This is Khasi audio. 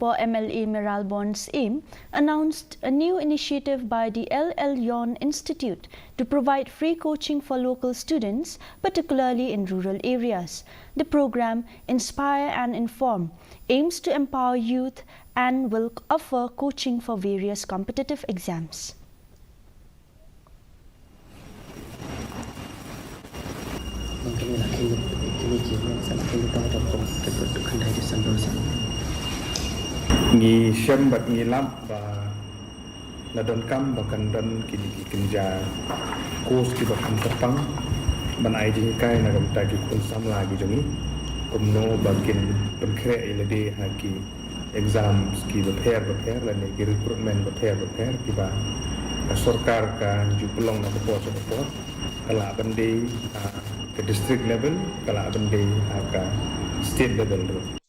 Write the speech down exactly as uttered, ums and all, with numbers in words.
Paw M L A Mayralborn Syiem announced a new initiative by the L L Lyon Institute to provide free coaching for local students, particularly in rural areas. The program, Inspire and Inform, aims to empower youth and will offer coaching for various competitive exams. Ngi shem bad ngi lap ba la donkam ba kan don kine ki kynja course kiba kham kyrpang ban ai jinghikai na ka bynta ki khun samla ki jong ngi, kumno ba kin pynkhreh ïa lade ha ki exams kiba pher ba pher lane ki recruitment ba pher ba pher kiba ka sorkar ka ju pynlong na ka por sha ka por, ka lah ban dei ha ka district level, ka lah ban dei ha ka state level ruh.